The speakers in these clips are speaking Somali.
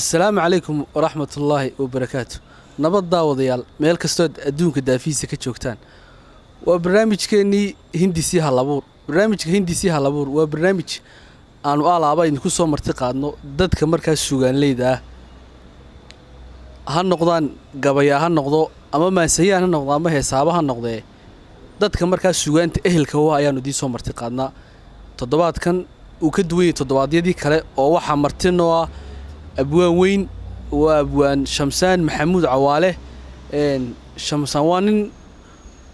Assalaamu calaykum waraxmatullaahi wabarakaatu. Nabad daawadayaal, meel kastood adduunka daafihiisa ka joogtaan, waa barnaamijkeennii Hindisii Halabuur. Barnaamijka Hindisii Halabuur waa barnaamij aanu alaaba idinku soo marti qaadno dadka markaas sugaanleyda ah, ha noqdaan gabayaa ha noqdo ama maansayaan ha noqdo ama heesaaba ha noqdee, dadka markaas sugaanta ehelka u ah ayaanu idiin soo marti qaadnaa. Toddobaadkan uu ka duwan yahay toddobaadyadii kale oo waxaa martinoo ah abwaan weyn, waa Abwaan Shamsaan Maxamuud Cawaale. Shamsaan waa nin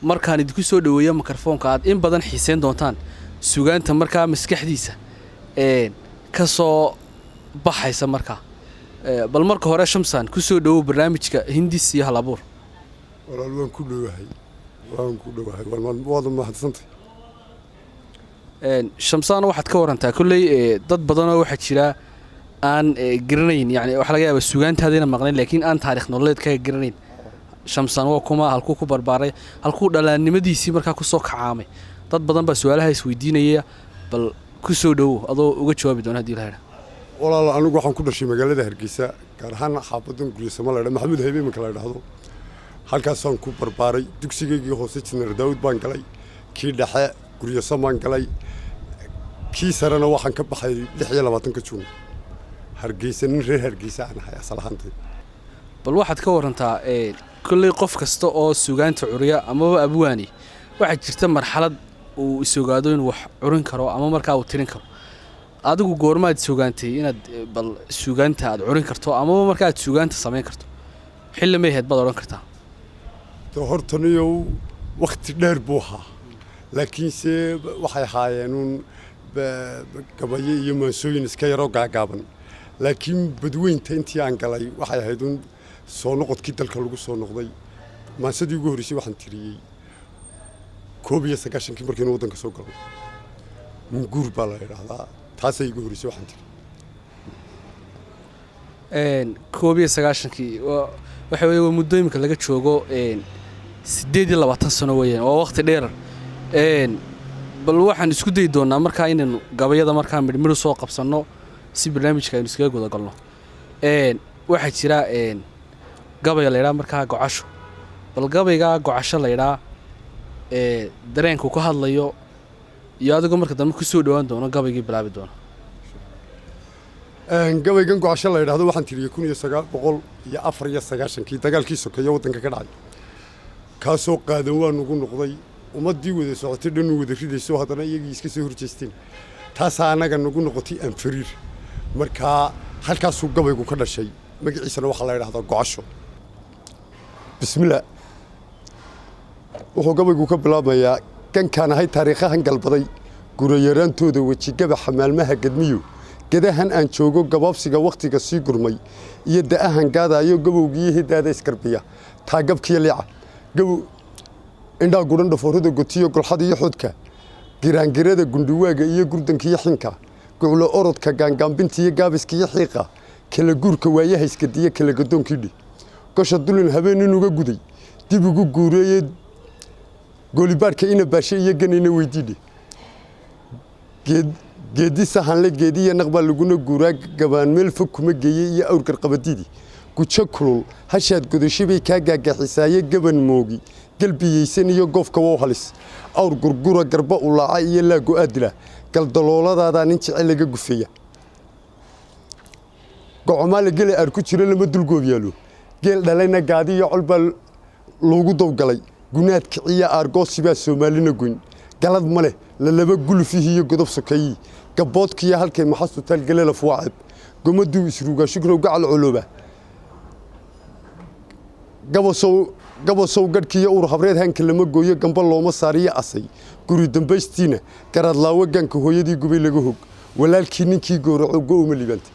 markaan idinku soo dhoweeyo mikrofoonka aad in badan xiiseyn doontaan sugaanta markaa maskaxdiisa ka soo baxaysa. Markaa bal marka hore, Shamsaan, ku soo dhowow barnaamijka Hindis iyo Halabuur. Walaal, waan ku dhowahay, waan ku dhowahay, waad mahadsantay. Shamsaan, waxaad ka warantaa kolley dad badanoo waxaa jira aan garanayn, yani waxaa laga yaabaa sugaantaadayna maqnayn, laakiin aan taarikh nololeed kaga garanayn. Shamsaan waa kuma? Halkuu ku barbaaray? Halkuu dhalaannimadiisii markaa kusoo kacaamay? Dad badan baa su-aalaha isweydiinaya. Bal ku soo dhowow adoo uga jawaabi doona hadii la idhaa. Walaal, anigu waxaan ku dhashay magaalada Hargeysa, gaar ahaan xaafadan Guryasamo la dha, Maxamuud Haybe iminka la idhaahdo. Halkaasaan ku barbaaray. Dugsigaygii hoose Jineer Daawud baan galay, kii dhexe Guryasamaan galay, kii sarena waxaan ka baxay 26-ka Juun Hargeysa. Nin reer Hargeysa aan ahay asal ahaantay. Bal waxaad ka warantaa, kolley qof kasta oo sugaanta curiya amaba abwaani waxaa jirta marxalad uu isogaado inuu wax curin karo ama markaa uu tirin karo. Adigu goormaad isogaantay inaad bal sugaanta aad curin karto amaba markaa aad sugaanta samayn karto? Xilli may ahayd baad odhan kartaa? De hortaniyow wakhti dheer buu ahaa, laakiinse waxay ahaayeen uun gabayo iyo maansooyin iska yaroo gaagaaban. Laakiin badweynta intii aan galay waxay ahayd uun soo noqodkii dalka lagu soo noqday. Maansadii ugu horreysay waxaan tiriyey 91-kii markaynu waddanka soo galno. Munguur baa la idhaahdaa, taasay igu horreysay waxaan tiri. 91-kii waxa weye waa muddo imika laga joogo 28 sano weeyaan, waa waqti dheer. Bal waxaan isku dayi doonaa markaa inaynu gabayada markaa midhmidhu soo qabsanno si barnaamijka aynu iskaga gudagalno. Waxaa jira gabaya la ydhaha markaa Gocasho. Bal gabaygaa Gocasho la ydhaa ee dareenku ka hadlayo iyo adigoo marka dambe kusoo dhowaan doono gabaygii bilaabi doono. Gabaygan Gocasho la yidhahdo waxaan tiriyey 1994-kii, dagaalkii sokeeye waddanka ka dhacay, kaasoo qaadan waa nugu noqday. Ummaddii wada socotay dhan wada ridayso, haddana iyagii iska soo horjeesteen. Taasaa annaga nagu noqotay anfariir. Markaa halkaasuu gabaygu ka dhashay. Magaciisana waxaa la yidhahdaa Gocasho. Bismillah. Wuxuu gabaygu ka bilaabmayaa: gankaan ahay taariikhahan galbaday, gurayaraantooda wejigabaxa maalmaha gedmiyo, gedahan aan joogo, gabaabsiga wakhtiga sii gurmay iyo da'ahan gaadaayo, gabowgiiyo hidaada isgarbiya, taagabkiyo liica gabow, indhaa guran, dhafoorada gotiyo, golxada iyo xodka, giraangirada gundhiwaaga iyo gurdankiyo xinka, guclo orodka, gaangaambinta iyo gaabiska iyo xiiqa, kala guurka waayaha iskadiya, kala gadoonkii gosha dulin habeen inuga guday, dib ugu guureeye, goolibaadhka ina baashe iyo ganayna weydiidhe, geedi sahanle, geediya naqbaa laguna guuraa, gabaan meel fog kuma geeye iyo awrgar qabadiidi, gujo kulul hashaad godasho bay kaa gaagaxisaaye, gaban moogi galbiyeysan iyo goofka wow halis, awr gurgura garba ulaaca iyo laago aadila, galdalooladaada nin jecel laga gufeeya, gocomaale gele aar ku jiro lama dulgoob yaalo, geel dhalayna gaadi iyo col baa loogu dawgalay, gunaad kiciya aargoosibaa Soomaalina goyn, galad ma leh lalaba gulufihi iyo godob sokeeyi, gaboodkiiyo halkay maxasutaal gelelaf waa ceeb, gomaduu isruugaa shukrow gacal colooba, gabasow gabasow gadhkiiyo uur habreed hanka lama gooyo, gamba looma saariyo asay, guri dambaystiina garaadlaawo, gaanka hooyadii gubay laga hog, walaalkii ninkii gowraco go'uma liibanta.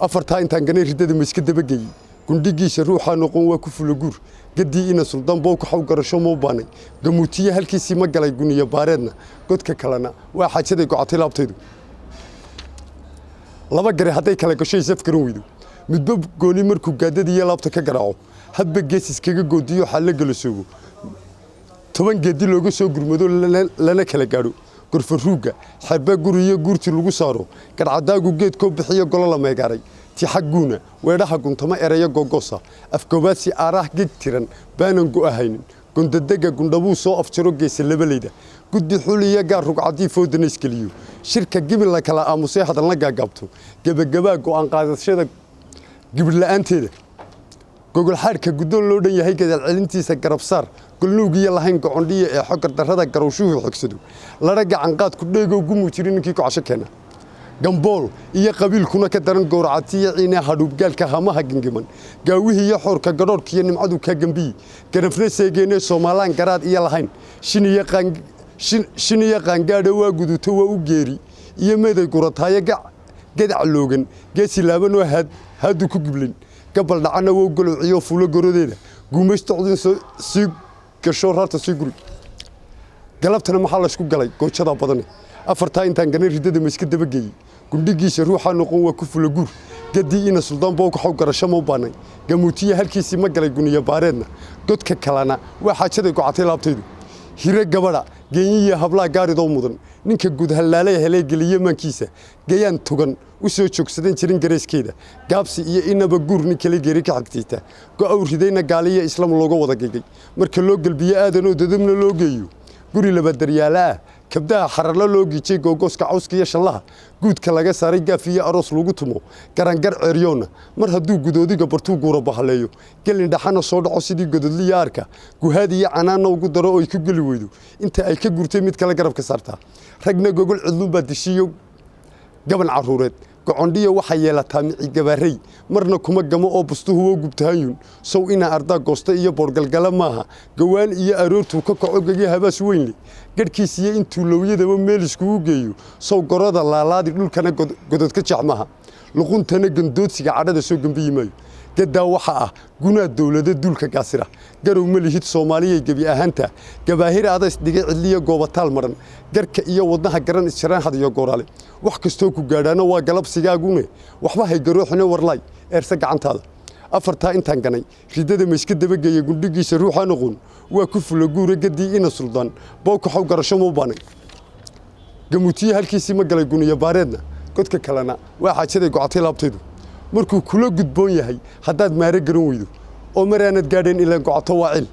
Afartaa intaan ganay riddada ma iska dabageeyey, gundhigiisa ruuxaa noqon waa ku fula guur, gaddii ina suldaan bowka xaw garasho mau baanay, gamuutiye halkiisii ma galay, guniyo baareedna godka kalena waa xaajaday gocatay laabtaydu. Laba gare hadday kala gasho isaf garan weydo, midba gooni markuu gaadada iyo laabta ka garaaco, hadba gees iskaga goodiyo, xalla galasoobo, 10 geedi looga soo gurmado, lana kala gaadho, gorfaruugga xerba guriyo guurti lagu saaro, garcadaagu geedkoo bixiyo, golo la meegaaray. Tixaguuna weedhaha guntamo, erayo gogosa, afgoobaadsi, aaraah geg tiran baanan go'ahaynin. Gondadega gundhabuu soo afjaro geesa labaleyda, guddi xuliya gaar rugcadii foodana iskeliyo, shirka gibin la kala aamusay, hadalna gaagaabto, gebagabaa go'aan qaadashada gibirla'aanteeda, gogolxaadhka guddoon loo dhan yahay, gadaal celintiisa, garabsaar golnuugiyo lahayn, gocondhiya ee xogardarrada garowshuhu xogsado, ladha gacanqaadku dheegow gumuu jiri ninkii gocasho keena, gambool iyo qabiilkuna ka daran, gowracatiyo ciine, hadhuubgaalka hamaha gingiman, gaawihii iyo xoorka, gadhoodhkiyo nimcadu kaa gembiyi, ganafna seegeenee Soomaalaan garaad iyo lahayn, shin iyo qaangaadha waa guduto, waa u geeri iyo meeday gurataayo, gadac loogan, geesi laabanoo haadu ku giblin, gabal dhacana wou golowciyo fuulo gorodeeda, guumaystocdin sii gasho raarta sii guri. Galabtana maxaa laysku galay? Goojadaa badane. Afartaa intaan ganay, riddada ma iska dabageeyey? Gundhigiisa ruuxaa noqon waa ku fula guur. Gaddii ina Suldaan Bowkaxow garasho ma u baanay? Gamuutiye halkiisii ma galay? Guniyo baareedna godka kalena waa xaajaday gocatay laabtaydu. Hire gabadha geenyihiyo hablaa gaaridoo mudan, ninka guud hallaalay helay geliye maankiisa, gayaan togan u soo joogsadan jirin gareyskeeda, gaabsi iyo inaba guur nin kale geeri ka xigtayta, go'ow ridayna gaaliyo Islaam looga wada gegay, marka loo gelbiyo aadanoo dadabna loo geeyo, guri laba daryaala ah, kabdaha xararlo loo giijay, googooska cawska iyo shallaha guudka laga saaray, gaaf iyo aroos lagu tumo, garangar ceeryoonna mar hadduu gudoodiga bartuu guura bahaleeyo, gelin dhaxana soo dhaco sidii gododliya aarka, guhaad iyo canaanna ugu daro oo ay ku geli weydo, inta ay ka gurtay mid kale garabka saartaa, ragna gogol cidluunbaa dishiyo gaban carruureed, gocondhiya waxay yeelataa micigabaarey, marna kuma gamo oo bustuhu wou gubtahanyun, sow inaa ardaa goosta iyo boorgalgala maaha, gawaan iyo aroortuu ka kaco gegi habaas weynle, gadhkiisiyo intuu lowyadaba meel iskugu geeyo, sow gorada laalaadi dhulkana gododka jeex maaha, luquntana gandoodsiga cadhada soo gembiyi maayo. Gadaa waxa ah gunaa dowlada duulka gaasira, garow ma lihid Soomaaliyay gebi ahaanta, gabaahir adays dhigay cidliya goobataal maran, garka iyo wadnaha garan isjaraan had iyo gooraale, wax kastoo ku gaadhaana waa galabsigaagune, waxba hay garooxine, warlaay eersa gacantaada. Afartaa intaan ganay, riddada ma iska dabageeya? Gundhigiisa ruuxaan oqon waa ku fula guura. Gaddii ina Suldaan Bowkaxow garasho ma u baanay? Gamuutiye halkiisii ma galay? Guniyo baareedna godka kalena waa xaajaday gocatay laabtaydu. Markuu kula gudboon yahay haddaad maare garan weydo oo maraanad gaadheen, ilaan gocato waa cil.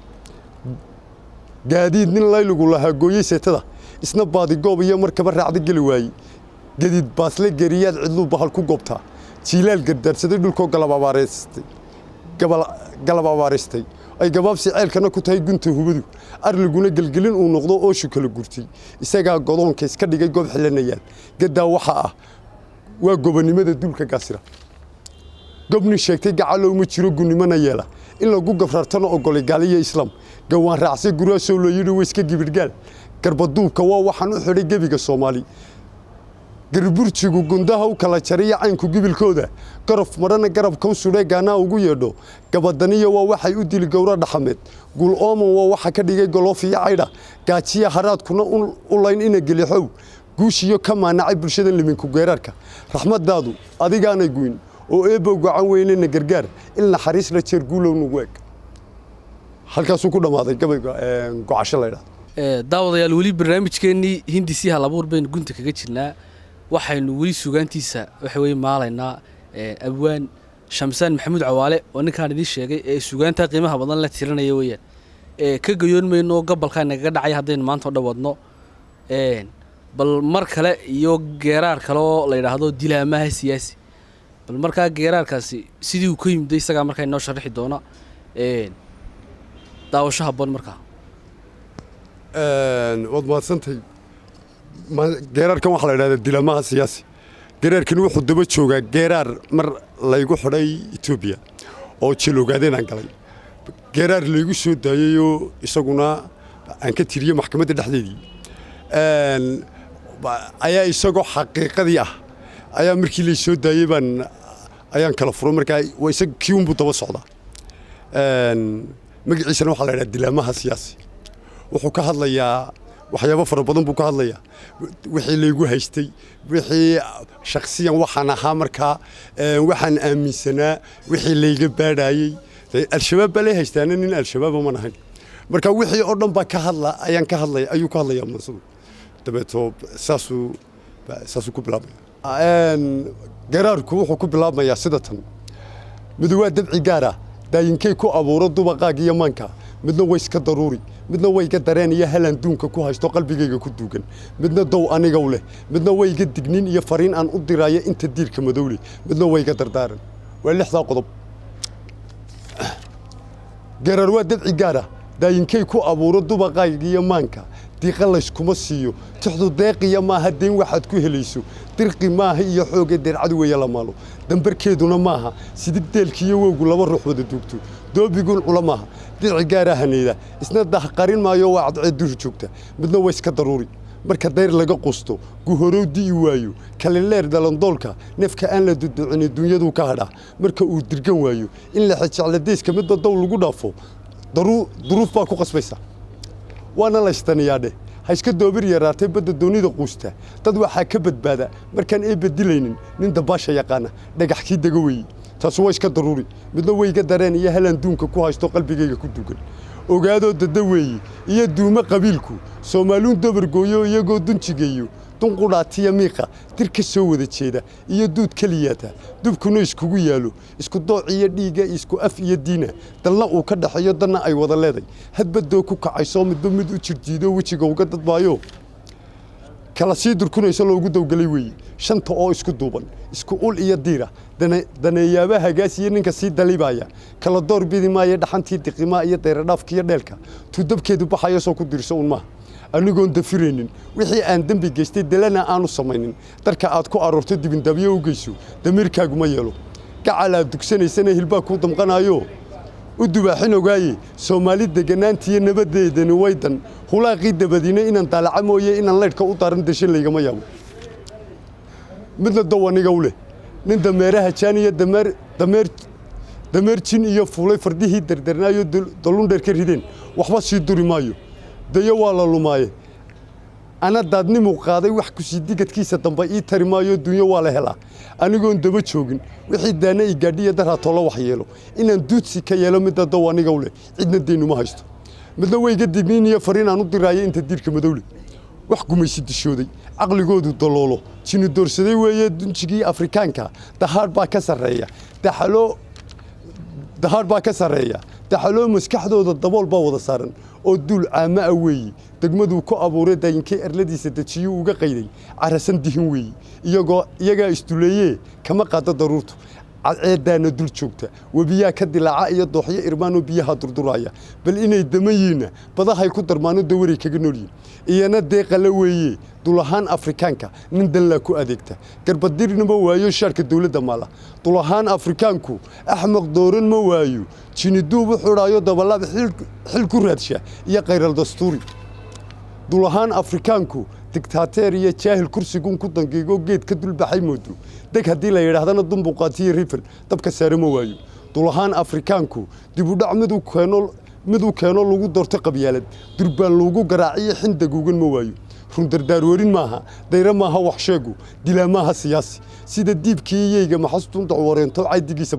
Gaadiid nin layligu lahaa gooyey seetada, isna baadigoob iyo markaba raacda geli waayey, gadiid baasle geriyaad cidluu bahal ku goobtaa, jiilaal gardaarsaday dhulkoo galab abaaraystay, ay gabaabsi ceelkana ku tahay gunta hubadu, arliguna gelgelin uu noqdo, ooshu kala gurtay, isagaa godoonka iska dhigay goob xilanayaal. Gadaa waxa ah waa gobonnimada duulka gaasira. Gobnin sheegtay gacalow ma jiro, gunnimana yeela, in lagu gabraartana ogolay gaaliyo Islaam, gawaan raacsay guraasoo loo yidhi way iska gibidhgaal, garbaduubka waa waxaan u xidhay gebiga Soomaali, garburjigu gundaha u kala jariya caynku gibilkooda, gorof madhana garabka u sudhee gaanaa ugu yeedho, gabadaniyo waa waxay u dili gowra dhaxameed, guul ooman waa waxa ka dhigay goloof iyo caydha, gaajiya haraadkuna u layn ina gelixow, guushiyo ka maanacay bulshada liminku geeraarka, raxmadaadu adigaanay guyn oo eebbow gacan weynena gargaar, il naxariis la jeer guulow nagu eg. Halkaasuu ku dhammaaday gabayga gocasho la ydhahdo. Daawadayaal, weli barnaamijkeennii Hindisii Halabuur baynu gunta kaga jirnaa. Waxaynu weli sugaantiisa waxa weye maalaynaa abwaan Shamsaan Maxamuud Cawaale, oo ninkaan idiin sheegay ee sugaantaa qiimaha badan la tirinaya weeyaan. Ka gayoon mayno, gabalkaa nagaga dhacay haddaynu maanta o dhan wadno. Bal mar kale iyo geeraar kale oo la yidhaahdo Dilaamaha Siyaasi, bal markaa geeraarkaasi sidii uu ka yimiday isagaa markaa inoo sharixi doona. Daawasho habboon markaa. Waad mahadsantahay. Geeraarkan waxaa la idhahdaa Dilaamaha Siyaasi. Geeraarkani wuxuu daba joogaa geeraar mar laygu xidhay Etoobiya oo jeel ogaadeen aan galay, geeraar laygu soo daayeyoo isaguna aan ka tiriyey maxkamadda dhexdeedii ayaa isagoo xaqiiqadii ah ayaa markii lay soo daayey baan ayaan kala furo. Markaa waa isaga kii unbuu daba socdaa. Magaciisana waxaa la idhaha Dilaamaha Siyaasi. Wuxuu ka hadlayaa waxyaabo fara badan buu ka hadlayaa, wixii laygu haystay, wixii shaksiyan waxaan ahaa markaa, waxaan aaminsanaa, wixii layga baadhaayey. Al-Shabaab baa lay haystaana, nin Al-Shabaaba man ahayn. Marka wixii oo dhan baa ka hadla ayaan ka hadlaya ayuu ka hadlayaa mansadu. Dabeeto saasuu ku bilaabmaya. Garaarku wuxuu ku bilaabmayaa sida tan: mid waa dabci gaar ah, daayinkay ku abuuro dubaqaag iyo maanka. Midna way iska daruuri, midna wayga dareen iyo halaan duunka ku haysto, qalbigayga ku duugan. Midna dow anigow leh, midna wayga digniin iyo fariin aan u diraayo inta diirka madowleh, midna wayga dardaaran. Waa lixdaa qodob. Garaar waa dabci gaar ah, daayinkay ku abuuro dubaqaag iyo maanka. Diiqa layskuma siiyo, tixdu deeqiya maaha, deyn waxaad ku helayso dirqi maaha iyo xooga deercad weeye la maalo. Dambarkeeduna maaha sidig deelkiiyo wowgu laba ruux wada duugto, doobiguun cula maaha. Dirci gaaraa haneeda, isna dahqarin maayo, waa cadceed duri joogta. Midna waa iska daruuri, marka dayr laga qusto, guhorow di'i waayo, kalileer dhalandoolka, neefka aan la duducinin dunyaduu ka hadhaa marka uu dirgan waayo. In la xejecladayska midba dow lagu dhaafo, duruuf baa ku qasbaysa, waana la ystaniyaa dheh. Ha iska doobir yaraatay badda doonida quusta, dad waxaa ka badbaada markaan eebba dilaynin nin dabaasha yaqaana, dhagax kii dega weeye. Taasi waa iska daruuri. Midna wayga dareen iyo halaan duunka ku haysto, qalbigayga ku dugan. Ogaadoo dada weeye iyo duumo qabiilku, Soomaaluun dabargooyo iyagoo dunjigeeyo, dunqudhaatiya miiqa dir ka soo wada jeeda iyo duud keliyaata, dubkuna iskugu yaalo, isku dooc iyo dhiigga, isku af iyo diina, dalna uu ka dhaxeeyo, danna ay wada leeday. Hadba doo ku kacayso, midba mid u jirjiido, wejiga uga dadbaayo, kala sii durkunayso, loogu dawgalay weeye. Shanta oo isku duuban, isku ul iyo diira, daneeyaaba hagaasiyo ninka sii dalibaya, kala door bidi maayo dhaxantii diqimaa iyo dayradhaafkiiyo dheelka tuudabkeedu baxayo, soo ku diirso un maaha. Anigoon dafiraynin wixii aan dembi geystay, dalana aanu samaynin, darka aad ku aroorto dibindabyo u geyso, damiirkaaguma yeelo. Gacal aad dugsanaysana hilbaa kuu damqanayo, u dubaaxin ogaaye. Soomaali deganaantiiyo nabadeedani waydan hulaaqii dabadiina, inaan daalaca mooye inaan laydhka u daaran dashan laygama yaabo. Midna dow aniga u leh, nin dameeraha jaan iyo dameer jin iyo fuulay fardihii dardernaayo, dalundheer ka rideen, waxba sii duri maayo, dayo waa la lumaaye. Ana daadnimu qaaday, wax kusii digadkiisa dambe ii tari maayo, dunyo waa la helaa. Anigoon daba joogin wixii daana i gaadhiya daraa toolo wax yeelo, inaan duudsi ka yeelo, midda dow aniga u leh, cidna deynuma haysto. Midna wayga digniin iyo fariin aan u diraayo inta diirka madowle. Wax gumaysi dishooday, caqligoodu daloolo, jini doorsaday weeye dunjigii Afrikaanka. Dahaadh baa ka sarreeya daxaloo, dahaadh baa ka sarreeya daxaloo, maskaxdooda dabool baa wada saaran oo duul caamo ah weeyi. Degmaduu ku abuuray, daayinkay erladiisa dejiyuu uga qayday, carasan dihin weeyi. Iyagoo iyagaa isduleeyee kama qaado daruurtu, cadceeddaana dul joogta, webiyaa ka dilaaca iyo dooxyo irmaanoo biyaha durduraya. Bal inay daman yihiinna badahay ku darmaano, dawaray kaga noolyihin, iyana deeqala weeye. Dulahaan Afrikaanka nin danlaa ku adeegta, garbadirna ma waayo, shaarka dowladda maala. Dulahaan Afrikaanku axmaq dooran ma waayo, jiniduub u xidhaayo, dabalaab xil ku raadsha iyo khayral dastuuri. Dulahaan Afrikaanku digtaateer iyo jaahil kursigun ku dangiigo, geed ka dulbaxay moodo. Deg haddii la yidhaahdana dumbuqaatiyo rifil dabka saare ma waayo. Dulahaan Afrikaanku dibudhac mid u keeno lagu doorto qabyaalad, durbaan lagu garaaciyo xindaguugan ma waayo. Run dardaarwarin maaha, dayre maaha wax sheegu, dilaa maaha siyaasi. Sida diibkii yeyga maxastun dacwareento, caydigiisa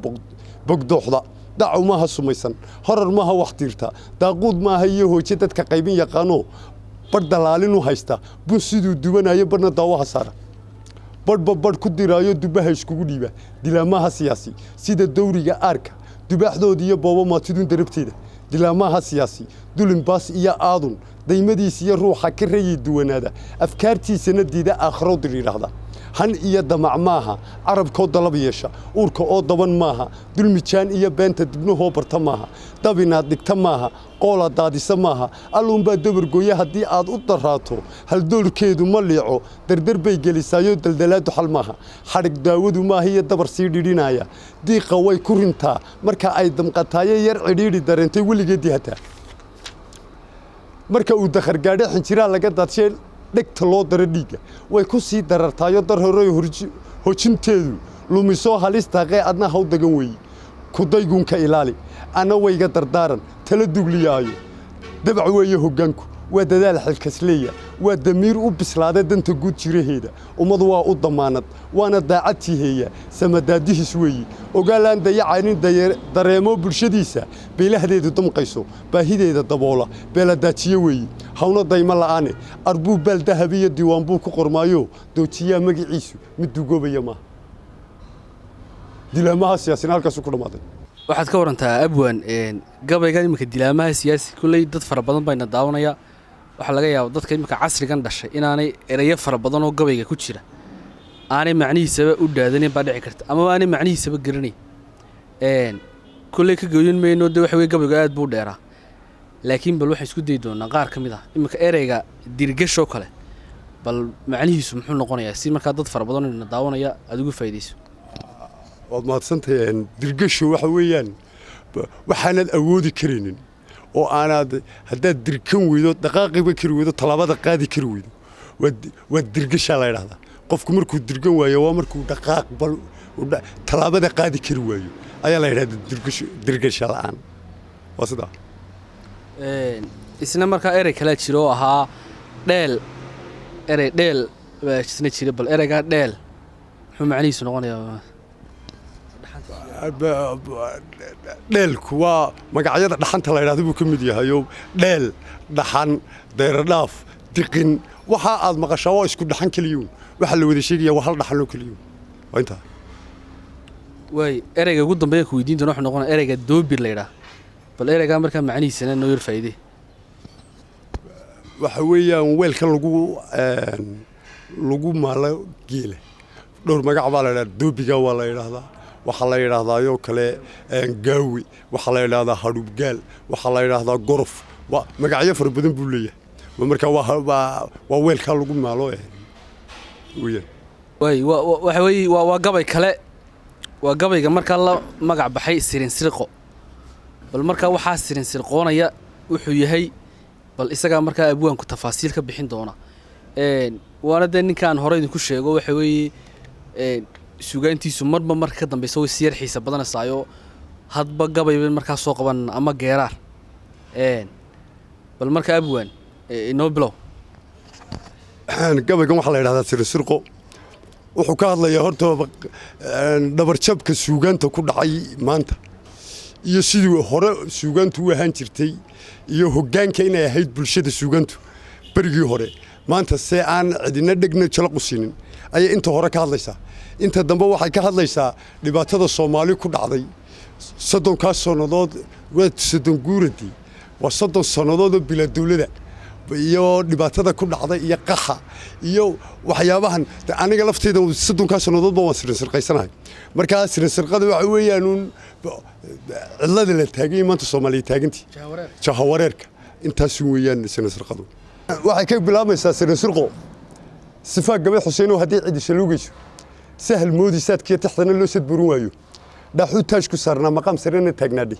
bogdooxda. Dacaw maaha sumaysan, horar maaha wax tiirta, daaquud maaha iyo hooje dadka qaybin yaqaano, badh dalaalin u haysta, bun siduu dubanayo badhna daawaha saara, badhba badh ku diraayo, dubaha iskugu dhiiba. Dilaamaha siyaasi sida dawriga aarka, dubaaxdooda iyo boobo maatidun darabteeda. Dilaamaha siyaasi dulimbaas iyo aadun, daymadiisa iyo ruuxa ka rayi duwanaada, afkaartiisana diida, aakhiro dir yidhaahda. Han iyo damac maaha, carabkoo dalab yeesha, uurka oo daban maaha, dulmijaan iyo beenta dibnahoo barta maaha, dabinaad dhigta maaha, qoola daadisa maaha. Alluunbaa dabargooye haddii aad u daraato, haldoorkeedu ma liico, dardar bay gelisaayo, daldalaadu xal maaha. Xadhig daawadu maaha iyo dabar sii dhidhinaya, diiqa way ku rintaa marka ay damqataayo, yar cidhiidhi dareentay weligeeddii hataa. Marka uu dakhargaadho xinjiraa laga daadshee, dhegta loo daro dhiigga way ku sii darartaayo, dar horey hojinteedu lumisoo halis taaqee, adna haw dagan weeye, kudaygunka ilaali. Ana wayga dardaaran tala dugliyaayo, dabac weeye hoggaanku. Waa dadaal xilkasleeya, waa damiir u bislaada danta guud jiraheeda. Ummadu waa u damaanad, waana daacad tiheeya, samadaadihis weeyi. Ogaalaan dayacaynin dareemo bulshadiisa, beelahdeedu damqayso, baahideeda daboola, beeladaajiye weeyi. Hawna daymo la'aane arbuu baal dahabiyo diiwaan buu ku qormaayo, doojiyaa magaciisu mid dugoobaya maaha. Dilaamaha siyaasina halkaasu ku dhammaaday. Waxaad ka warantaa, abwaan, gabaygan iminka dilaamaha siyaasi. Kulley dad fara badan bayna daawanaya. Waxaa laga yaaba dadka iminka casrigan dhashay inaanay ereyo fara badan oo gabayga ku jira aanay macnihiisaba u dhaadanin baa dhici karta, amaba aanay macnihiisaba garanayn. Kulley ka gooyin mayno de, waxa weye gabaygu aad buu dheeraa, laakiin bal waxaan isku dayi doonaa qaar ka mid ah. Iminka ereyga dirgashoo kale, bal macnihiisu muxuu noqonayaa, si markaa dad fara badan ina daawanaya aada ugu faa'iidayso? Waad mahadsantahay. Dirgasho waxa weeyaan waxaanaad awoodi karaynin oo aanaad haddaad dirkan weydo, dhaqaaqiba kari weydo, tallaabada qaadi kari weydo, waa dirgashaa la yidhahdaa. Qofku markuu dirgan waayo waa markuu dhaqaaq bal tallaabada qaadi kari waayo ayaa la yidhahdaa dirgasho, dirgasha la'aan waa sidaa. Isna markaa erey kalaa jiro oo ahaa dheel. Erey dheel baa isna jira. Bal ereygaa dheel muxuu macnihiisu noqonayaa? Dheelku waa magacyada dhaxanta la yidhahdo buu ka mid yahayo. Dheel, dhaxan, dayradhaaf, diqin, waxa aad maqashaa waa isku dhaxan keliyuun. Waxaa la wada sheegaya waa hal dhaxan oo keliyuun, waa intaa. Waay, ereyga ugu dambeeya ku weydiin doona wuxuu noqonaya ereyga doobir la yidhaah. Bal ereygaa markaa macnihiisana noo yar faa'iide. Waxa weeyaan weelka lagu maalo geela. Dhowr magac baa la yidhahdaa. Doobiga waa la yidhaahdaa, waxaa la yidhaahdaayoo kale gaawi, waxaa la yidhahdaa hadhuubgaal, waxaa la yidhaahdaa gorof. Waa magacyo fara badan buu leeyahay. Marka waa weelkaa lagu maalo weeyaan. Waay, waxa weeye waa gabay kale, waa gabayga markaa la magac baxay Sirinsirqo. Bal markaa waxaa sirinsirqoonaya wuxuu yahay, bal isagaa markaa abwaanku tafaasiil ka bixin doona. Waana dee ninkaan hore idinku sheego, waxa weeye sugaantiisu marba marka ka dambeysa way siyar xiisa badanaysaayoo hadba gabayba markaa soo qaban ama geeraar. Bal markaa abwaan, inoo bilow. Gabaygan waxaa la yidhahdaa Sirinsirqo. Wuxuu ka hadlayaa horta dhabarjabka suugaanta ku dhacay maanta iyo sidii hore suugaantu u ahaan jirtay iyo hoggaanka inay ahayd bulshada suugaantu berigii hore, maanta see aan cidina dhegna jalaqu siinin ayay inta hore ka hadlaysaa. Inta dambe waxay ka hadlaysaa dhibaatada Soomaali ku dhacday 30kaas sannadood. Waa 30 guuradii, waa 30 sannadood oo bilaa dawlada iyo dhibaatada ku dhacday iyo qaxa iyo waxyaabahan. Aniga lafteyda 30kaa sannadoodba waan sirinsirqaysanahay. Markaa sirinsirqada waxa weeyaan uun cidlada la taaganyay maanta Soomaaliya taagantii, jahawareerka, intaasu weeyaan sirinsirqadu. Waxay ka bilaabaysaa sirinsirqo: Sifaa gabay Xuseenoo haddii cidi saluugayso, sahal moodisaadkiyo taxdana loo sadburin waayo, dhaaxuu taaj ku saarnaa, maqaam sarena taagnaadhe,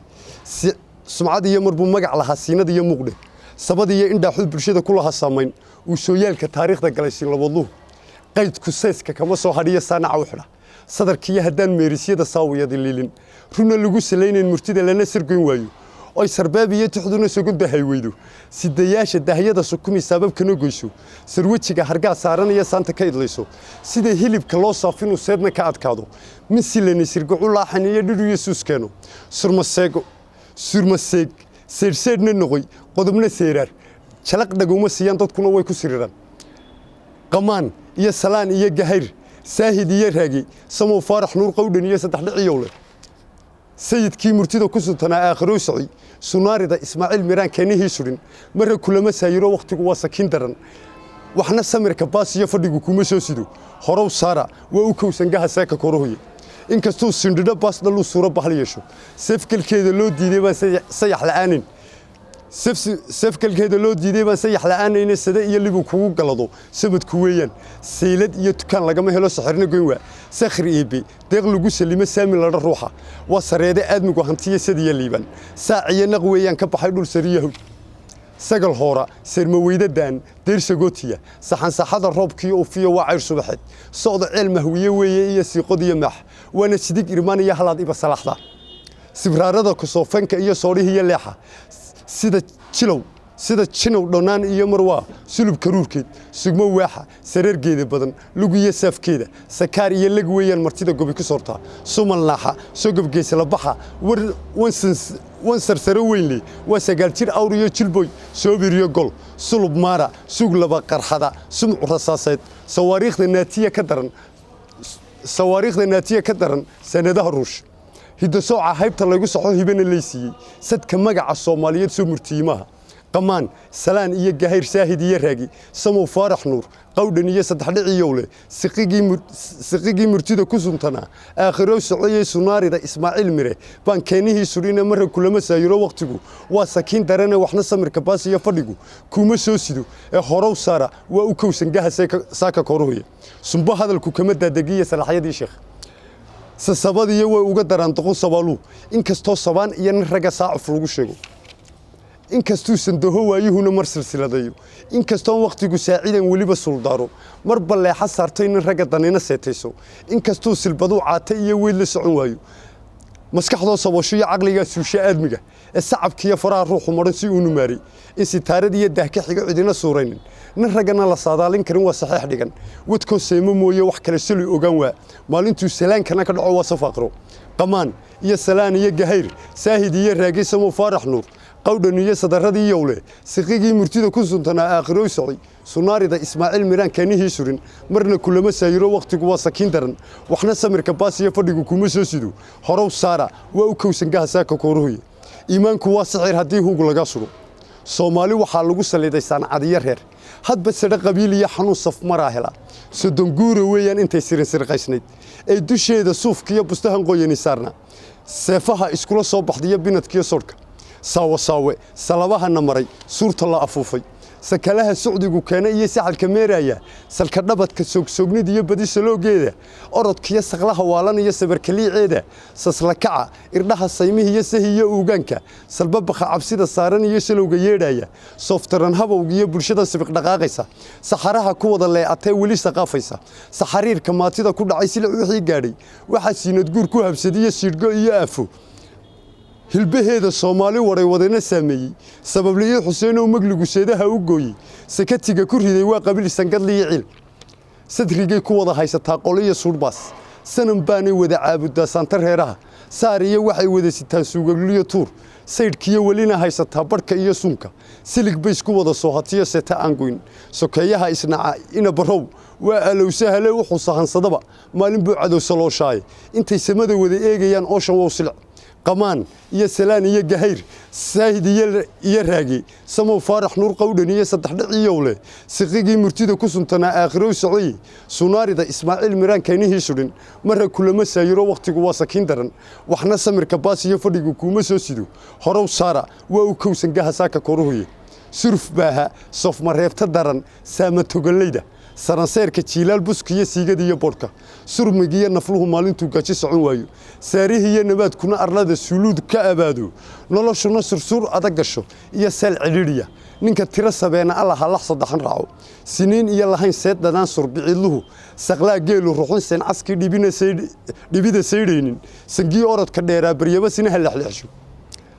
sumcad iyo marbuu magac lahaa, siinada iyo muuqdhe, sabad iyo indhaaxuu bulshada ku lahaa saamayn, uu sooyaalka taariikhda galay siinlaboodluhu, qaydku sayska kama soo hadhiyo saanaca u xidha, sadarkiiyo haddaan meerisyada saawiyadi liilin, runa lagu salaynayn, murtida lana sargoyn waayo, oy sarbeeb iyo tixduna sogonda hay weydo, sidayaasha dahyada sukumi saababkana goyso, sarwejiga hargaa saaranaya saanta ka idlayso, sida hilibka loo saafinu seedna ka adkaado, min silani sirgacu laaxan iyo dhidhu iyo suuskeeno, surmaseego surmaseeg seedhseedhna noqoy, qodobna seeraar jalaq dhaguma siiyaan, dadkuna way ku siriraan, qamaan iyo salaan iyo gahayr, saahid iyo raagi, Samow Faarax Nuur, Qowdhan iyo Saddex Dhiciyowle, sayidkii murtida ku suntanaa aakhiroo socay, sunaarida Ismaaciil Miraan keenihii sudhin, marra kulama saayiro, wakhtigu waa sakiin daran, waxna samirka baas iyo fadhigu kuma soo sido, horow saara waa u kowsangaha seeka korohoye, inkastuu sindhidho baas dhaluu suuro bahal yeesho, seefgalkeeda loo diiday baan sayax la'aanin, seefgalkeeda loo diiday baan sayax la'aanayne, sade iyo libu kugu galado sabadku weeyaan, saylad iyo dukaan lagama helo, saxirna goyn waa sakhri eebe, deeq lagu salimo, saami ladha ruuxa waa sareede aadmigu hantiya, sadiya liiban, saaciyo naq weeyaan ka baxay dhul sariyahow, sagal hoora seermaweydadan deersagootiya, saxansaxada roobkiyo ufiyo waa cayr subaxeed, socda ceel mahwiye weeye iyo siiqodiyo maax, waana sidig irmaan iyo halaad iba salaxda, sibraarada kusoofenka iyo soodhihiiyo leexa, sida jilow Sida jinow dhannaan iyo marwaa sulub karuurkeed, sugmo waaxa sareergeeda badan, lugiyo saafkeeda, sakaar iyo leg weeyaan martida gobi ku soortaa. Sumal naaxa, sogobgeesa baxa, wan sarsaro weynle, waa 9 jir awr iyo jilboy, soobiriyo gol, sulub maara, suug laba qarxada, sumcu rasaaseed, sawaariikhda naatiya ka daran, sawaariikhda naatiya ka daran sanadaha Ruush. Hidasooca haybta laygu saxo, hibana laysiiyey, sadka magaca Soomaaliyeed soo murtiyimaha. Qamaan, Salaan iyo Gahayr, Saahid iyo Raagi, Samow Faarax Nuur, Qawdhan iyo Saddexdhiciyowle, siqigii murtida ku suntanaa aakhiro socoyey, Sunaarida Ismaaciil Mire baan keenihii sudhine, marra kulama saayiro. Wakhtigu waa sakiin darane, waxna samirka baas iyo fadhigu kuma soo sido ee horow saara, waa u kowsangaha saaka koruhuya. Sumbo hadalku kama daadegiya salaxyadii sheekh, sasabadiyo way uga daraan doqon sabaaluu, inkastoo sabaan iyo nin ragga saacuf lagu sheego, inkastuu sandaho waayuhuna mar silsiladeeyo, inkastoon wakhtigu saacidan weliba suldaaro, mar balleexa saartay nin ragga danina seetayso, inkastuu silbaduu caata iyo weyd la socon waayo, maskaxdoo saboosho iyo caqligaa suusha aadmiga ee sacabkiiyo faraha ruuxu maran si uunu maaray, in sitaarad iyo daah ka xigo cidina suuraynin, nin raggana la saadaalin karin, waa saxiix dhigan wadkoo seemo mooye wax kale saloy ogaan waa maalintuu salaankana ka dhaco, waa safaaqro. Qamaan iyo Salaan iyo Gahayr, Saahid iyo Raagi, Samow Faarax Nuur, Qawdhan iyo sadaradii Yowle, siqigii murtida ku suntanaa aakhirooy socday, Sunaarida Ismaaciil Miraan keenihii surin, marna kulama saayiro. Wakhtigu waa sakiin daran, waxna samirka baas iyo fadhigu kuma soo sido. Horow saara, waa u kowsangaha saaka kooruhuye. Iimaanku waa sixir haddii hugu laga sugo. Soomaali waxaa lagu saliiday sancadiyo reer, hadba sadho qabiil iyo xanuun safmaraa hela. 30 guura weeyaan intay sirinsirqaysnayd ee dusheeda suufkiiyo bustahan qoyani saarna, seefaha iskula soo baxdiyo binadkiyo sodhka, saawo saawe salabahana maray, suurta la afuufay, sakalaha socdigu keena iyo saxalka meeraya, salka dhabadka soogsoognida iyo badi saloogeeda, orodkiyo saqlaha waalan iyo sabarkaliiceeda, saslakaca irdhaha saymihi iyo sahiyo uugaanka, salbabakha cabsida saaran iyo salowga yeedhaya, sooftaran habowga iyo bulshada sibiq dhaqaaqaysa, saxaraha ku wada lee'atee weli saqaafaysa, saxariirka maatida ku dhacay, silic wixii gaadhay, waxaa siinadguur ku habsadiyo siidhgo iyo aafo, hilbaheeda Soomaali waray wadana saameeyey, sababliyo Xuseenoo magligu seedaha u gooyey, sakatiga ku riday, waa qabiil sangadliyo cil, sadrigay ku wada haysataa qoliyo suudhbaas, sanan baanay wada caabudaa saanta reeraha saar iyo waxay wada sitaan suugagliyo tuur, saydhkiyo welina haysataa barhka iyo suunka, silig bay isku wada soohatiyo seeta aan goyn, sokeeyaha isnaca ina barow waa alowsahale, wuxuu sahansadaba maalin buu cadow salooshaaye, intay samada wada eegayaan ooshan wow silic. Qamaan iyo Salaan iyo Gahayr, Saahid iyo Raagi, Samow Faarax Nuur, Qawdhan iyo Saddexdhiciyowle, siqigii murtida ku suntanaa aakhirow socoye, Sunaarida Ismaaciil Miraan keenihii sudhin, marra kulama saayiro. Wakhtigu waa sakiin daran, waxna samirka baas iyo fadhigu kuuma soo sido. Horow saara, waa u kowsangaha saaka koruhuye. Suruf baaha, sofmareebta daran, saama toganleyda, saranseerka jiilaal, buskiyo siigada iyo bodhka, surmigiyo nafluhu maalintuu gaji socon waayo, saarihiiyo nabaadkuna arlada suluud ka abaado, noloshuna sursuur adag gasho iyo seel cidhiidhiya, ninka tiro sabeena alla halax saddexan raaco, siniin iyo lahayn seed dhadaan, surbiciidluhu saqlaa geelu ruxun, seen caskii dhibida saydhaynin, sangii orodka dheeraa baryaba sinaha lexleexsho,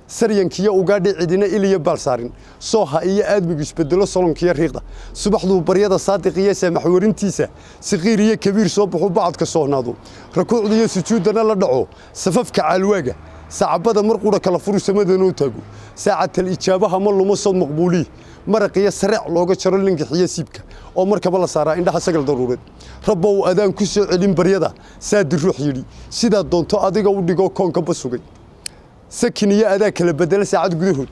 saryankiyo ugaadhi cidina iliyo baal saarin, sooha iyo aadmigu isbedelo, solonkiyo riiqda subaxduu baryada saadiq iyo saamaxwarintiisa, siqiir iyo kabiir soo baxu, bacadka soohnaado, rakuucda iyo sujuuddana la dhaco, safafka caalwaaga saacabada mar qura kala furu, samadanoo taago, saacatal ijaabaha ma lumo, sood maqbuulii, maraq iyo sareec looga jaro lingixiyo siibka oo markaba la saaraa indhaha sagal daruureed, Rabbow adaan ku soo celin baryada, saadi ruux yidhi sidaa doonto adiga u dhigoo koonka basugay, sakin iyo adaa kala bedela saacad gudahood.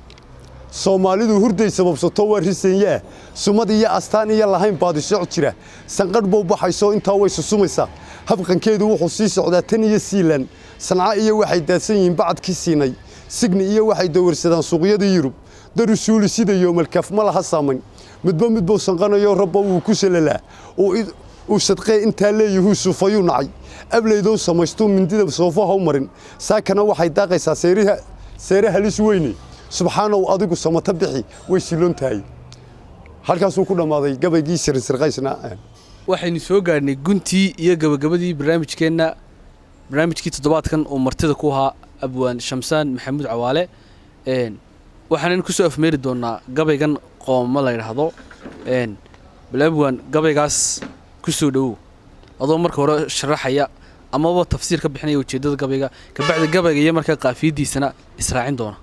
Soomaalidu hurday sababsato waa risenye ah, sumad iyo astaan iyo lahayn baadisooc jira, sanqadh bow baxayso intaa way susumaysaa, habqankeedu wuxuu sii socdaa tan iyo Siilan, Sanca iyo waxay daadsan yihiin bacadkii siinay, Signi iyo waxay dawarsadaan suuqyadii Yurub, daru suuli sida yoomalkaaf ma laha saamayn, midba midbuu sanqanayo, Rabbo wuu ku salalaa, uu sadqee intaa leeyahuu sufayuu nacay, ablaydow samaystuu mindida soofaha u marin, saakana waxay daaqaysaa seeriha seere halis weyne, subxaanow adigu samata bixi, way siloon tahay. Halkaasuu ku dhammaaday gabaygii sirinsirqaysna. Waxaynu soo gaadhnay guntii iyo gabagabadii barnaamijkeenna, barnaamijkii toddobaadkan uu martida ku ahaa abwaan Shamsaan Maxamuud Cawaale. Waxaanan kusoo afmeeri doonaa gabaygan Qoomamo la yidhaahdo. Bal abwaan, gabaygaas kusoo dhowow, adoo marka hore sharaxaya amaba tafsiir ka bixinaya ujeeddada gabayga, kabacdi gabayga iyo markaa qaafiyaddiisana israacin doona.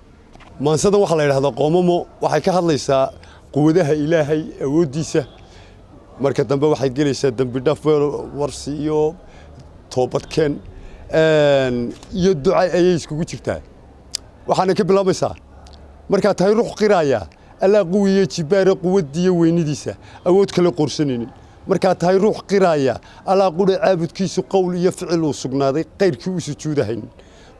Maansadan waxaa la yidhahdaa Qoomamo. Waxay ka hadlaysaa quwadaha Ilaahay, awooddiisa. Marka dambe waxay gelaysaa dembi dhaaf, warsi iyo toobadkeen iyo duca ayay iskugu jirtaa. Waxaana ka bilaabaysaa: markaad tahay ruux qiraaya Allaa quwiye jibbaare, quwaddiiyo weynidiisa, awood kale qoorsanaynin. Markaad tahay ruux qiraaya Allaa qudha caabudkiisu qowl iyo ficil uu sugnaaday, qayrkii u sujuudahaynin.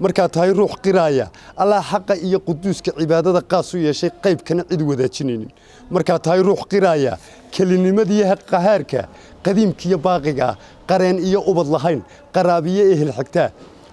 Markaad tahay ruux qiraaya Allaa xaqa iyo quduuska cibaadada qaas u yeeshay, qaybkana cid wadaajinaynin. Markaad tahay ruux qiraaya kelinimadiiyo qahaarka qadiimkiiyo baaqiga, qareen iyo ubad lahayn, qaraabiyo ehel xigtaa.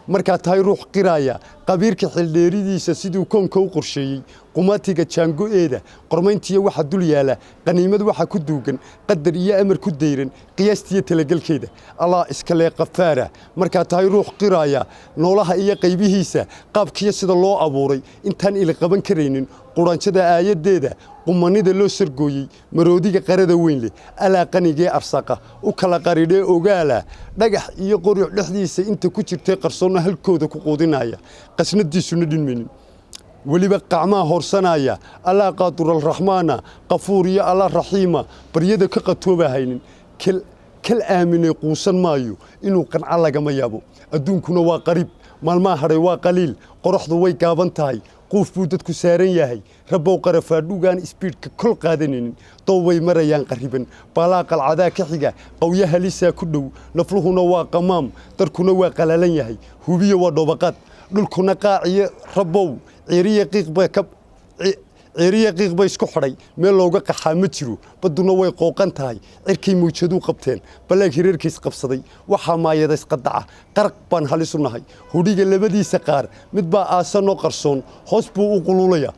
Markaad tahay ruux qiraaya qabiirka xildheeridiisa, siduu koonka u qorsheeyey, qumaatiga jaango'eeda, qormayntiyo waxa dul yaala, qaniimad waxa ku duugan, qadar iyo amar ku dayran, qiyaastiyo talagelkeeda, Allah iskalee qafaara. Markaad tahay ruux qiraaya noolaha iyo qaybihiisa, qaabkiyo sida loo abuuray, intaan ili qaban karaynin, quraanjada aayaddeeda, qumanida loo sargooyey, maroodiga qarada weyn leh, Alaa qanigee arsaqa u kala qaridhee ogaala, dhagax iyo qoruc dhexdiisa inta ku jirtay qarsoonna halkooda ku quudinaya, qasnadiisuna dhinmaynin, weliba qacmaha horsanaya, Allaa qaadiralraxmaana, qafuur iyo Alla raxiima, baryada ka qatooba haynin, kal aaminay quusan maayo, inuu qanco lagama yaabo. Adduunkuna waa qariib, maalmaha hadhay waa qaliil, qoraxdu way gaaban tahay, quuf buu dadku saaran yahay. Rabbow qarafaadhugaan isbiidhka kol qaadanaynin, dow bay marayaan qarriban, baalaa qalcadaa ka xiga, qawyo halisaa ku dhow, nafluhuna waa qamaam, darkuna waa qalalan yahay, hubiyo waa dhoobaqaad, dhulkuna qaaciyo. Rabbow ciiriya qiiq bay ka ciiriya qiiq bay isku xidhay, meel looga qaxaa ma jiro, badduna way qooqan tahay, cirkay mawjaduu qabteen, balleeg hireerkiis qabsaday, waxaa maayada isqadaca, qaraq baan halis u nahay. Hudhiga labadiisa qaar mid baa aasanoo qarsoon, hoos buu u quluulayaa,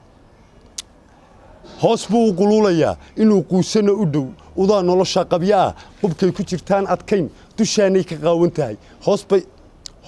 hoos buu u quluulayaa, inuu quusana u dhow. Udaa nolosha qabyo ah, qubkay ku jirtaan adkayn, dushaanay ka qaawan tahay, hoosbay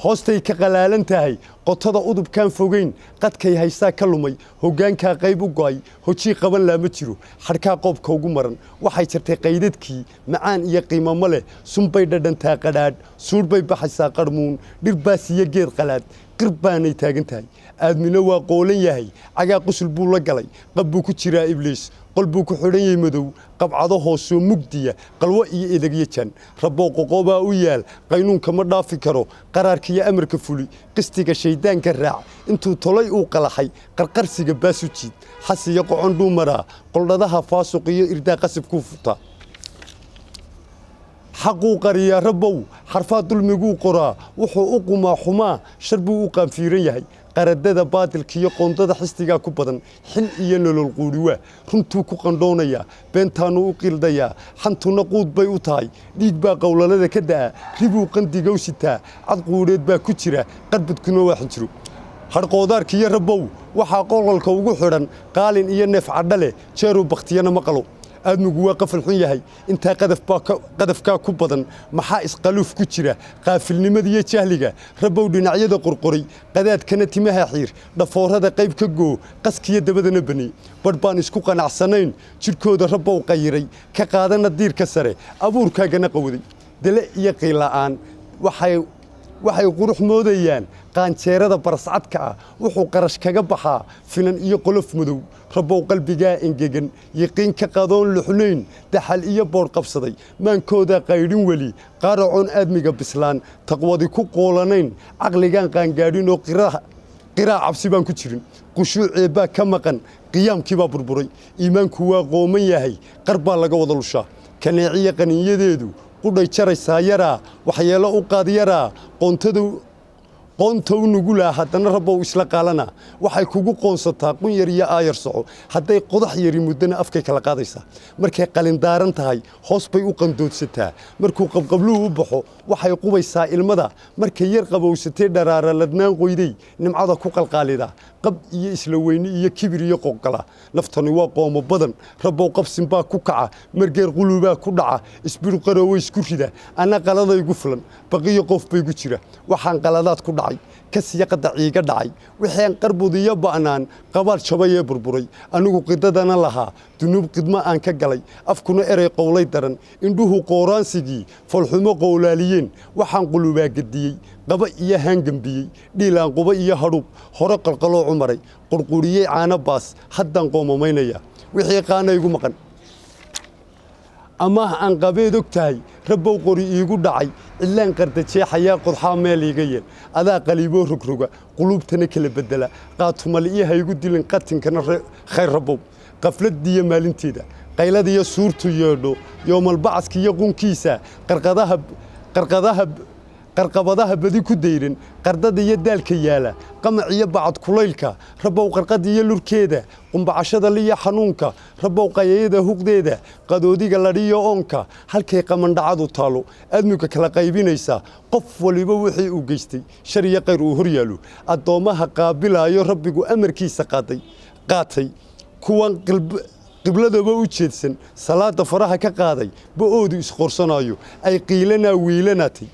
hoostay ka qalaalan tahay, qotada udubkaan fogayn, qadkay haystaa ka lumay, hoggaankaa qayb u go'ay, hojii qaban laa ma jiro, xadhkaa qoobka ugu maran, waxay jartay qaydadkii, macaan iyo qiimamo leh, sunbay dhadhantaa qadhaadh, suudh bay baxaysaa qarmuun, dhir baasiyo geed qalaad, qir baanay taagan tahay. Aadmina waa qoolan yahay, cagaa qusul buu la galay, qab buu ku jiraa Ibliis, qol buu ku xidhan yahay madow, qabcado hoosoo mugdiya, qalwo iyo edegyo jan. Rabbow qoqoobaa u yaal, qaynuunka ma dhaafi karo, qaraarkiiyo amarka fuli, qistiga shayddaanka raac, intuu tolay uu qalaxay, qarqarsiga baasu jiid, xasiyo qocon dhuu maraa, qoldhadaha faasuq iyo irdaa qasib kuu furtaa, xaquu qariyaa. Rabbow xarfaa dulmiguu qoraa, wuxuu u qumaa xumaa, shar buu u qaanfiiran yahay, qaradada baadilka iyo qoondada xistigaa ku badan, xil iyo nolol quudhiwaa, runtuu ku qandhoonayaa, beentaannu u qildayaa, xantuna quud bay u tahay, dhiig baa qowlalada ka da'a, ribuu qandigow sitaa, cad quudheed baa ku jira, qarbadkuna waa xinjiro hadhqoodaarkiiyo. Rabbow waxaa qolqolka ugu xidhan qaalin iyo neef cadha leh, jeeruu bakhtiyana ma qalo. Aadmigu waa qafal xun yahay, intaa qadafkaa ku badan, maxaa isqaluuf ku jira, qaafilnimada iyo jahliga. Rabbow dhinacyada qorqoray, qadaadkana timaha xiir, dhafoorada qayb ka goo, qaskiyo dabadana baney, badh baan isku qanacsanayn jidhkooda. Rabbow qayiray ka qaadana diirka sare, abuurkaagana qawaday, dele iyo qiila'aan waxay qurux moodayaan qaanjeerada barascadka ah, wuxuu qarash kaga baxaa finan iyo qolof madow. Rabbow qalbigaa engegan, yiqiin ka qadoon luxnayn, daxal iyo boodh qabsaday, maankooda qaydhin weli, qaaracoon aadmiga bislaan, taqwadi ku qoolanayn, caqligaan qaangaadhinoo qiraa cabsi baan ku jirin, qushuucee baa ka maqan, qiyaamkii baa burburay, iimaanku waa qooman yahay, qar baa laga wada lushaa, kaneeciya qaniinyadeedu qudhay jaraysaa yaraa, waxyeello u qaad yaraa, qoontadu qoonta u nugulaa, haddana Rabbow isla qaalana, waxay kugu qoonsataa qun yar iyo aayar soco, hadday qodax yari muddana afkay kala qaadaysaa. Markay qalindaaran tahay hoos bay u qandoodsataa, markuu qabqabluhu u baxo waxay qubaysaa ilmada, markay yar qabowsatay dharaara ladnaan qoyday, nimcada ku qalqaalida, qab iyo isla weyni iyo kibir iyo qoqala. Naftani waa qoomo badan. Rabbow qabsin baa ku kaca, margeer qulubaa ku dhaca, isbir qaroowe isku rida, anna qaladaygu filan, baqiyo qof baygu jira, waxaan qaladaad ku dhacay. Kasiya qadac iiga dhacay wixii qarbud iyo ba'naan qabaal jabay ee burburay. Anigu qidadana lahaa dunuub qidmo aan ka galay, afkuna erey qowlay daran, indhuhu qooraansigii foolxumo qowlaaliyeen. Waxaan qulubaa gediyey, qaba iyo haangambiyey, dhiilaan quba iyo hadhuub hore qalqaloo cumaray, qurquriyey caano baas. Haddaan qoomamaynaya wixii qaana igu maqan, amaah aan qabeed og tahay. Rabbow qori iigu dhacay, cidlaan qardajeexayaa, qodxaa meel iiga yeel. Adaa qaliiboo rogroga, quluubtana kala bedela. Qaatumali ha igu dilin, qatinkana khayr. Rabbow qafladiiyo maalinteeda, qayladiyo suurtu yeedho, yoomalbacaskiiyo qunkiisa, qarqadaha qarqadaha qarqabadaha badi ku dayran, qardada iyo daalka yaala, qamac iyo bacad kulaylka. Rabbow qarqada iyo lurkeeda, qumbacashada liya xanuunka. Rabbow qayayada huqdeeda, qadoodiga ladhiyo oonka, halkay qamandhacadu taalo, admiga kala qaybinaysa, qof waliba wixii uu geystay shar iyo khayr uu hor yaalo, addoommaha qaabilaayo Rabbigu amarkiisa qaaday qaatay, kuwan qibladaba u jeedsan, salaada faraha ka qaaday, ba-oodu isqorsanayo, ay qiilanaa wiilanaatay,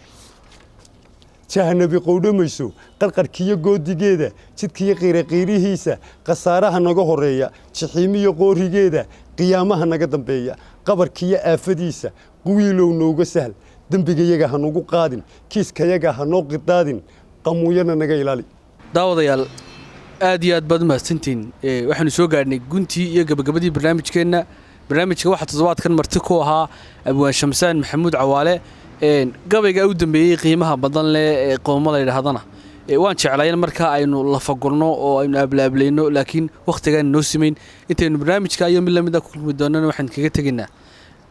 jahanabi qowdhamayso, qarqarkiiyo goodigeeda, jidkiiyo qiiraqiirihiisa, khasaaraha naga horeeya, jixiimiyo qoorigeeda, qiyaamaha naga dambeeya, qabarkiiyo aafadiisa. Quwiilow nooga sahl dembigayaga, ha nagu qaadin kiiskayaga, ha noo qidaadin, qamuuyana naga ilaali. Daawadayaal, aad iyo aad baad u mahadsantihiin. Waxaanu soo gaadhnay guntii iyo gabagabadii barnaamijkeenna. Barnaamijka waxaa toddobaadkan marti ku ahaa abwaan Shamsaan Maxamuud Cawaale. Gabayga u dambeeyey qiimaha badan leh ee qooma la yidhaahdana waan jeclay in markaa aynu lafagurno oo aynu ablaablayno, laakiin wakhtigaan noo simayn. Intaynu barnaamijka iyo mid lamid a ku kulmi doonana, waxaan kaga tegaynaa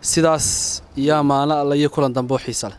sidaas iyo amaano Alla iyo kulan dambe oo xiisa leh.